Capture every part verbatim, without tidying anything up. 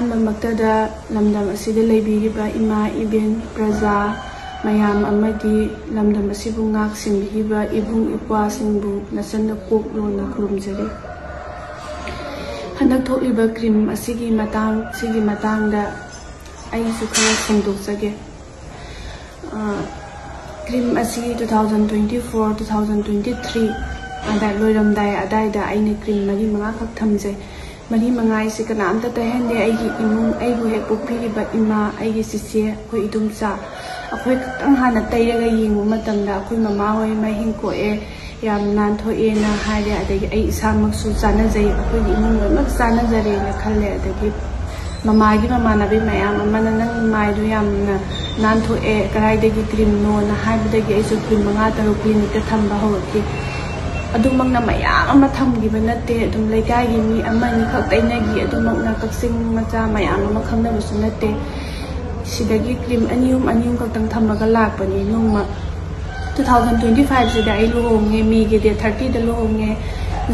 ꯑꯍꯥꯟꯕꯃꯛꯇꯗ ꯂꯝꯗꯝ ꯑꯁꯤꯗ ꯂꯩꯕꯤꯔꯤꯕ ꯏꯃꯥ ꯏꯕꯦꯟ ꯄ꯭ꯔꯖꯥ ꯃꯌꯥꯝ ꯑꯃꯗꯤ ꯂꯝꯗꯝ ꯑꯁꯤꯕꯨ ꯉꯥꯛ ꯁꯦꯟꯕꯤꯔꯤꯕ ꯏꯕꯨꯡ ꯏꯄ꯭ꯋꯥꯁꯤꯡꯕꯨ ꯅꯆꯟꯅ ꯀꯣꯛ ꯂꯣꯟꯅ ꯈꯨꯔꯨꯝꯖꯔꯤ꯫ ꯍꯟꯗꯛ ꯊꯣꯛꯂꯤꯕ ꯀ꯭ꯔꯤꯝ ꯑꯁꯤꯒꯤ ꯃꯇꯥꯡ, ꯁꯤꯒꯤ ꯃꯇꯥꯡꯗ ꯑꯩꯁꯨ ꯈꯔ ꯐꯣꯡꯗꯣꯛꯆꯒꯦ꯫ ꯑ, ꯀ꯭ꯔꯤꯝ ꯑꯁꯤ two thousand twenty four, two thousand twenty three ꯑꯗꯥꯏ ꯂꯣꯏꯔꯝꯗꯥꯏ ꯑꯗꯥꯏꯗ ꯑꯩꯅ ꯀ꯭ꯔꯤꯝ ꯃꯔꯤ ꯃꯉꯥꯈꯛ ꯊꯝꯖꯩ꯫ ꯃꯔꯤ ꯃꯉꯥ ꯍꯥꯏꯁꯦ ꯀꯅꯥꯝꯇ ꯇꯩꯍꯟꯗꯦ꯫ ꯑꯩꯒꯤ ꯏꯃꯨꯡ, ꯑꯩꯕꯨ ꯍꯦꯛ ꯄꯣꯛꯄꯤꯔꯤꯕ ꯏꯃꯥ, ꯑꯩꯒꯤ ꯆꯤꯆꯦ, ꯑꯩꯈꯣꯏ ꯏꯗꯣꯝꯆꯥ, ꯑꯩꯈꯣꯏ ꯈꯛꯇꯪ ꯍꯥꯟꯅ ꯇꯩꯔꯒ ꯌꯦꯡꯕ ꯃꯇꯝꯗ ꯑꯩꯈꯣꯏ ꯃꯃꯥ ꯍꯣꯏ ꯃꯍꯤꯡ ꯀꯣꯛꯑꯦ, ꯌꯥꯝ ꯅꯥꯟꯊꯣꯛꯑꯦꯅ ꯍꯥꯏꯔꯦ꯫ ꯑꯗꯒꯤ ꯑꯩ ꯏꯁꯥꯃꯛꯁꯨ ꯆꯥꯟꯅꯖꯩ, ꯑꯩꯈꯣꯏꯒꯤ ꯏꯃꯨꯡ ꯂꯣꯏꯅꯃꯛ ꯆꯥꯟꯅꯖꯔꯦꯅ ꯈꯜꯂꯦ꯫ ꯑꯗꯒꯤ ꯃꯃꯥꯒꯤ ꯃꯃꯥꯟꯅꯕꯤ ꯃꯌꯥꯝ ꯑꯃꯅ "ꯅꯪ ꯃꯥꯏꯗꯣ ꯌꯥꯝꯅ ꯅꯥꯟꯊꯣꯛꯑꯦ, ꯀꯗꯥꯏꯗꯒꯤ ꯀ꯭ꯔꯤꯝꯅꯣꯅ?" ꯍꯥꯏꯕꯗꯒꯤ ꯑꯩꯁꯨ ꯀ꯭ꯔꯤꯝ ꯃꯉꯥ ꯇꯔꯨꯛ ꯀ꯭ꯂꯤꯅꯤꯛꯇ ꯊꯝꯕ ꯍꯧꯔꯛꯈꯤ꯫ ꯑꯗꯨꯃꯛꯅ ꯃꯌꯥꯝ ꯑꯃ ꯊꯝꯈꯤꯕ ꯅꯠꯇꯦ, ꯑꯗꯨꯝ ꯂꯩꯀꯥꯏꯒꯤ ꯃꯤ ꯑꯃꯅꯤꯈꯛ ꯇꯩꯅꯈꯤ꯫ ꯑꯗꯨꯃꯛꯅ ꯀꯛꯆꯤꯡ ꯃꯆꯥ ꯃꯌꯥꯝ ꯑꯃ ꯈꯪꯅꯕꯁꯨ ꯅꯠꯇꯦ꯫ ꯁꯤꯗꯒꯤ ꯀ꯭ꯔꯤꯝ ꯑꯅꯤ ꯑꯍꯨꯝ, ꯑꯅꯤ ꯑꯍꯨꯝ ꯈꯛꯇꯪ ꯊꯝꯃꯒ ꯂꯥꯛꯄꯅꯤ꯫ ꯅꯣꯡꯃ two thousand twenty five ꯁꯤꯗ ꯑꯩ ꯂꯨꯍꯣꯡꯉꯦ, ꯃꯦꯒꯤ date thirty ꯗ ꯂꯨꯍꯣꯡꯉꯦ꯫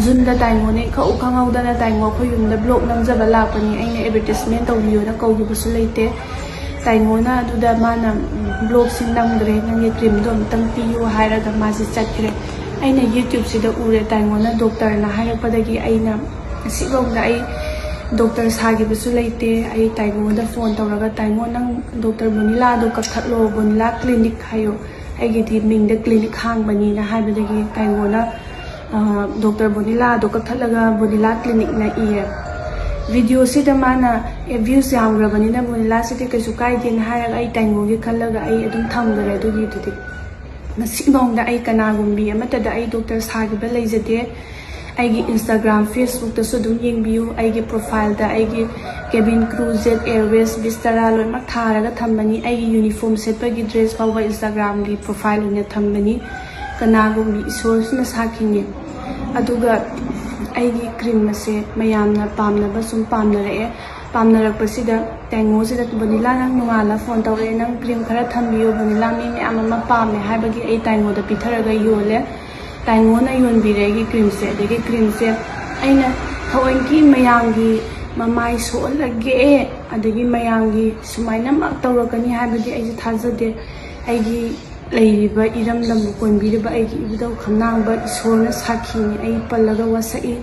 ꯖꯨꯟꯗ ꯇꯥꯏꯉꯣꯅ ꯏꯈꯪ ꯈꯪꯍꯧꯗꯅ ꯇꯥꯏꯉꯣ ꯑꯩꯈꯣꯏ ꯌꯨꯝꯗ ꯕ꯭ꯂꯣꯛ ꯅꯝꯖꯕ ꯂꯥꯛꯄꯅꯤ꯫ ꯑꯩꯅ ꯑꯦꯗꯚꯔꯇꯤꯁꯃꯦꯟ ꯇꯧꯕꯤꯌꯣꯅ ꯀꯧꯈꯤꯕꯁꯨ ꯂꯩꯇꯦ꯫ ꯇꯥꯏꯉꯣꯅ ꯑꯗꯨꯗ ꯃꯥꯅ, "ꯎꯝ, ꯕ꯭ꯂꯣꯛꯁꯤ ꯅꯝꯈ꯭ꯔꯦ, ꯅꯪꯒꯤ ꯀ꯭ꯔꯤꯝꯗꯣ ꯑꯝꯇꯪ ꯄꯤꯌꯨ" ꯍꯥꯏꯔꯒ ꯃꯥꯁꯤ ꯆꯠꯈ꯭ꯔꯦ꯫ ꯑꯩꯅ YouTube ꯁꯤꯗ ꯎꯔꯦ, ꯇꯥꯏꯉꯣꯅ ꯗꯣꯛꯇꯔꯅ ꯍꯥꯏꯔꯛꯄꯗꯒꯤ꯫ ꯑꯩꯅ ꯉꯁꯤꯐꯥꯎꯗ ꯑꯩ ꯗꯣꯛꯇꯔ ꯁꯥꯈꯤꯕꯁꯨ ꯂꯩꯇꯦ꯫ ꯑꯩ ꯇꯥꯏꯉꯣꯗ ꯐꯣꯟ ꯇꯧꯔꯒ, "ꯇꯥꯏꯉꯣ, ꯅꯪ ꯗꯣꯛꯇꯔ ꯕꯣꯅꯤꯂꯥꯗꯣ ꯀꯛꯊꯠꯂꯣ, ꯕꯣꯅꯤꯂꯥ ꯀ꯭ꯂꯤꯅꯤꯛ ꯍꯥꯏꯌꯣ, ꯑꯩꯒꯤꯗꯤ ꯃꯤꯡꯗ ꯀ꯭ꯂꯤꯅꯤꯛ ꯍꯥꯡꯕꯅꯤꯅ" ꯍꯥꯏꯕꯗꯒꯤ ꯇꯥꯏꯉꯣꯅ, ꯑ, ꯗꯣꯛꯇꯔ ꯕꯣꯅꯤꯂꯥꯗꯣ ꯀꯛꯊꯠꯂꯒ ꯕꯣꯅꯤꯂꯥ ꯀ꯭ꯂꯤꯅꯤꯛꯅ ꯏꯔꯦ꯫ ꯚꯤꯗꯤꯑꯣꯁꯤꯗ ꯃꯥꯅ, "ꯑꯦ, ꯚ꯭ꯌꯨꯁ ꯌꯥꯝꯈ꯭ꯔꯕꯅꯤꯅ ꯕꯣꯅꯤꯂꯥꯁꯤꯗꯤ ꯀꯩꯁꯨ ꯀꯥꯏꯗꯦꯅ" ꯍꯥꯏꯔꯒ ꯑꯩ ꯇꯥꯏꯉꯣꯒꯤ ꯈꯜꯂꯒ ꯑꯩ ꯑꯗꯨꯝ ꯊꯝꯈ꯭ꯔꯦ ꯑꯗꯨꯒꯤꯗꯨꯗꯤ꯫ ꯉꯁꯤꯐꯥꯎꯗ ꯑꯩ ꯀꯅꯥꯒꯨꯝꯕꯤ ꯑꯃꯠꯇꯗ ꯑꯩ ꯗꯣꯛꯇꯔ ꯁꯥꯈꯤꯕ ꯂꯩꯖꯗꯦ꯫ ꯑꯩꯒꯤ Instagram, Facebook ꯇꯁꯨ ꯑꯗꯨꯝ ꯌꯦꯡꯕꯤꯌꯨ꯫ ꯑꯩꯒꯤ profile ꯗ ꯑꯩꯒꯤ cabin crew, Jet Airways, Vistara ꯂꯣꯏꯅꯃꯛ ꯊꯥꯔꯒ ꯊꯝꯕꯅꯤ꯫ ꯑꯩꯒꯤ uniform ꯁꯦꯠꯄꯒꯤ dress ꯐꯥꯎꯕ Instagram ꯒꯤ profile ꯑꯣꯏꯅ ꯊꯝꯕꯅꯤ꯫ ꯀꯅꯥꯒꯨꯝꯕꯤ ꯏꯁꯣꯔꯁꯤꯅ ꯁꯥꯈꯤꯅꯤ꯫ ꯑꯗꯨꯒ ꯑꯩꯒꯤ ꯀ꯭ꯔꯤꯝ ꯑꯁꯦ ꯃꯌꯥꯝꯅ ꯄꯥꯝꯅꯕ ꯁꯨꯝ ꯄꯥꯝꯅꯔꯛꯑꯦ꯫ ꯄꯥꯝꯅꯔꯛꯄꯁꯤꯗ ꯇꯥꯏꯉꯣꯁꯤꯗ, "ꯕꯣꯅꯤꯂꯥ, ꯅꯪ ꯅꯣꯡꯉꯥꯜꯂ ꯐꯣꯟ ꯇꯧꯔꯛꯑꯦ, ꯅꯪ ꯀ꯭ꯔꯤꯝ ꯈꯔ ꯊꯝꯕꯤꯌꯣ ꯕꯣꯅꯤꯂꯥ, ꯃꯤ ꯃꯌꯥꯝ ꯑꯃ ꯄꯥꯝꯃꯦ" ꯍꯥꯏꯕꯒꯤ ꯑꯩ ꯇꯥꯏꯉꯣꯗ ꯄꯤꯊꯔꯒ ꯌꯣꯜꯂꯦ꯫ ꯇꯥꯏꯉꯣꯅ ꯌꯣꯟꯕꯤꯔꯦ ꯑꯩꯒꯤ ꯀ꯭ꯔꯤꯝꯁꯦ꯫ ꯑꯗꯒꯤ ꯀ꯭ꯔꯤꯝꯁꯦ ꯑꯩꯅ ꯊꯑꯣꯏꯀꯤ ꯃꯌꯥꯝꯒꯤ ꯃꯃꯥꯏ ꯁꯣꯛꯍꯜꯂꯒꯦ, ꯑꯗꯒꯤ ꯃꯌꯥꯝꯒꯤ ꯁꯨꯃꯥꯏꯅꯃꯛ ꯇꯧꯔꯛꯀꯅꯤ ꯍꯥꯏꯕꯗꯤ ꯑꯩꯁꯦ ꯊꯥꯖꯗꯦ꯫ ꯑꯩꯒꯤ ꯂꯩꯔꯤꯕ ꯏꯔꯝꯗꯝꯕꯨ ꯀꯣꯟꯕꯤꯔꯤꯕ ꯑꯩꯒꯤ ꯏꯕꯨꯙꯧ ꯈꯝꯂꯥꯡꯕ ꯏꯁꯣꯔꯅ ꯁꯥꯈꯤꯅꯤ꯫ ꯑꯩ ꯄꯜꯂꯒ ꯋꯥꯁꯛꯏ꯫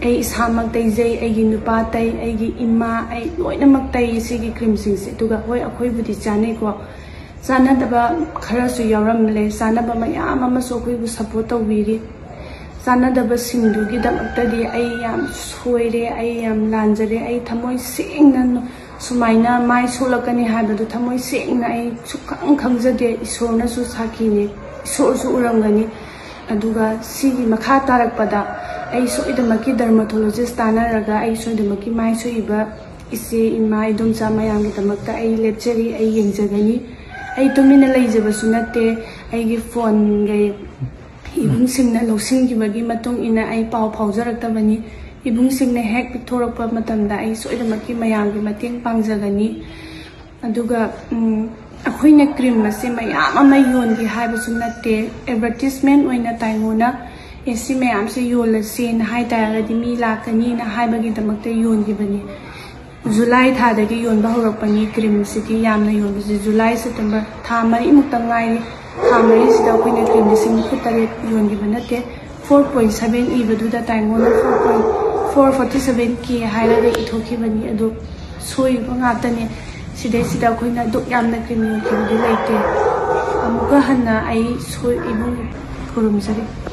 ꯑꯩ ꯏꯁꯥꯃꯛ ꯇꯩꯖꯩ, ꯑꯩꯒꯤ ꯅꯨꯄꯥ ꯇꯩ, ꯑꯩꯒꯤ ꯏꯃꯥ, ꯑꯩ ꯂꯣꯏꯅꯃꯛ ꯇꯩ ꯁꯤꯒꯤ ꯀ꯭ꯔꯤꯝꯁꯤꯡꯁꯦ꯫ ꯑꯗꯨꯒ ꯍꯣꯏ, ꯑꯩꯈꯣꯏꯕꯨꯗꯤ ꯆꯥꯅꯩꯀꯣ, ꯆꯥꯟꯅꯗꯕ ꯈꯔꯁꯨ ꯌꯥꯎꯔꯝꯂꯦ꯫ ꯆꯥꯟꯅꯕ ꯃꯌꯥꯝ ꯑꯃꯁꯨ ꯑꯩꯈꯣꯏꯕꯨ ꯁꯞꯄꯣꯔꯠ ꯇꯧꯕꯤꯔꯤ꯫ ꯆꯥꯟꯅꯗꯕꯁꯤꯡꯗꯨꯒꯤꯗꯃꯛꯇꯗꯤ ꯑꯩ ꯌꯥꯝ ꯁꯣꯏꯔꯦ, ꯑꯩ ꯌꯥꯝ ꯂꯥꯟꯖꯔꯦ꯫ ꯑꯩ ꯊꯃꯣꯏ ꯁꯦꯡꯅ ꯁꯨꯃꯥꯏꯅ ꯃꯥꯏ ꯁꯣꯛꯂꯛꯀꯅꯤ ꯍꯥꯏꯕꯗꯨ ꯊꯃꯣꯏ ꯁꯦꯡꯅ ꯑꯩ ꯁꯨꯛꯈꯪ ꯈꯪꯖꯗꯦ꯫ ꯏꯁꯣꯔꯅꯁꯨ ꯁꯥꯈꯤꯅꯤ, ꯏꯁꯣꯔꯁꯨ ꯎꯔꯝꯒꯅꯤ꯫ ꯑꯗꯨꯒ ꯁꯤꯒꯤ ꯃꯈꯥ ꯇꯥꯔꯛꯄꯗ ꯑꯩ ꯁꯣꯏꯗꯅꯃꯛꯀꯤ ꯗꯔꯃꯥꯇꯣꯂꯣꯖꯤꯁ ꯇꯥꯟꯅꯔꯒ ꯑꯩ ꯁꯣꯏꯗꯅꯃꯛꯀꯤ ꯃꯥꯏ ꯁꯣꯛꯏꯕ ꯏꯆꯦ, ꯏꯃꯥ, ꯏꯗꯣꯝꯆꯥ ꯃꯌꯥꯝꯒꯤꯗꯃꯛꯇ ꯑꯩ ꯂꯦꯞꯆꯔꯤ, ꯑꯩ ꯌꯦꯡꯖꯒꯅꯤ꯫ ꯑꯩ ꯇꯨꯃꯤꯟꯅ ꯂꯩꯖꯕꯁꯨ ꯅꯠꯇꯦ꯫ ꯑꯩꯒꯤ ꯐꯣꯟꯒꯤ ꯏꯕꯨꯡꯁꯤꯡꯅ ꯂꯧꯁꯤꯟꯈꯤꯕꯒꯤ ꯃꯇꯨꯡ ꯏꯟꯅ ꯑꯩ ꯄꯥꯎ ꯐꯥꯎꯖꯔꯛꯇꯕꯅꯤ꯫ ꯏꯕꯨꯡꯁꯤꯡꯅ ꯍꯦꯛ ꯄꯤꯛꯊꯣꯔꯛꯄ ꯃꯇꯝꯗ ꯑꯩ ꯁꯣꯏꯗꯅꯃꯛꯀꯤ ꯃꯌꯥꯝꯒꯤ ꯃꯇꯦꯡ ꯄꯥꯡꯖꯒꯅꯤ꯫ ꯑꯗꯨꯒ, ꯎꯝ, ꯑꯩꯈꯣꯏꯅ ꯀ꯭ꯔꯤꯝ ꯑꯁꯦ ꯃꯌꯥꯝ ꯑꯃ ꯌꯣꯟꯒꯦ ꯍꯥꯏꯕꯁꯨ ꯅꯠꯇꯦ꯫ ꯑꯦꯗꯚꯔꯇꯤꯁꯃꯦꯟ ꯑꯣꯏꯅ ꯇꯥꯏꯉꯣꯅ, "ꯑꯦ, ꯁꯤ ꯃꯌꯥꯝꯁꯦ ꯌꯣꯜꯂꯁꯦꯅ ꯍꯥꯏ ꯇꯥꯔꯒꯗꯤ ꯃꯤ ꯂꯥꯛꯀꯅꯤꯅ" ꯍꯥꯏꯕꯒꯤꯗꯃꯛꯇ ꯌꯣꯟꯈꯤꯕꯅꯤ꯫ ꯖꯨꯂꯥꯏ ꯊꯥꯗꯒꯤ ꯌꯣꯟꯕ ꯍꯧꯔꯛꯄꯅꯤ ꯀ꯭ꯔꯤꯝꯁꯤꯗꯤ ꯌꯥꯝꯅ ꯌꯣꯟꯕꯁꯦ꯫ ꯖꯨꯂꯥꯏ, ꯁꯦꯞꯇꯦꯝꯕꯔ ꯊꯥ ꯃꯔꯤꯃꯨꯛꯇ ꯉꯥꯏꯔꯤ꯫ ꯊꯥ ꯃꯔꯤꯁꯤꯗ ꯑꯩꯈꯣꯏꯅ ꯀ꯭ꯔꯤꯝ ꯂꯤꯁꯤꯡ ꯅꯤꯐꯨ ꯇꯔꯦꯠ ꯌꯣꯟꯈꯤꯕ ꯅꯠꯇꯦ꯫ ꯐꯣꯔ ꯄꯣꯏꯟ ꯁꯚꯦꯟ ꯏꯕꯗꯨꯗ ꯇꯥꯏꯉꯣꯅ four point four forty seven K ꯍꯥꯏꯔꯒ ꯏꯊꯣꯛꯈꯤꯕꯅꯤ꯫ ꯑꯗꯨ ꯁꯣꯏꯕ ꯉꯥꯛꯇꯅꯦ꯫ ꯁꯤꯗꯩꯁꯤꯗ ꯑꯩꯈꯣꯏꯅ ꯑꯗꯨꯛ ꯌꯥꯝꯅ ꯀ꯭ꯔꯤꯝ ꯌꯣꯟꯈꯤꯕꯗꯤ ꯂꯩꯇꯦ꯫ ꯑꯃꯨꯛꯀ ꯍꯟꯅ ꯑꯩ ꯁꯣꯏ ꯏꯕꯨꯡ ꯈꯨꯔꯨꯝꯖꯔꯤ꯫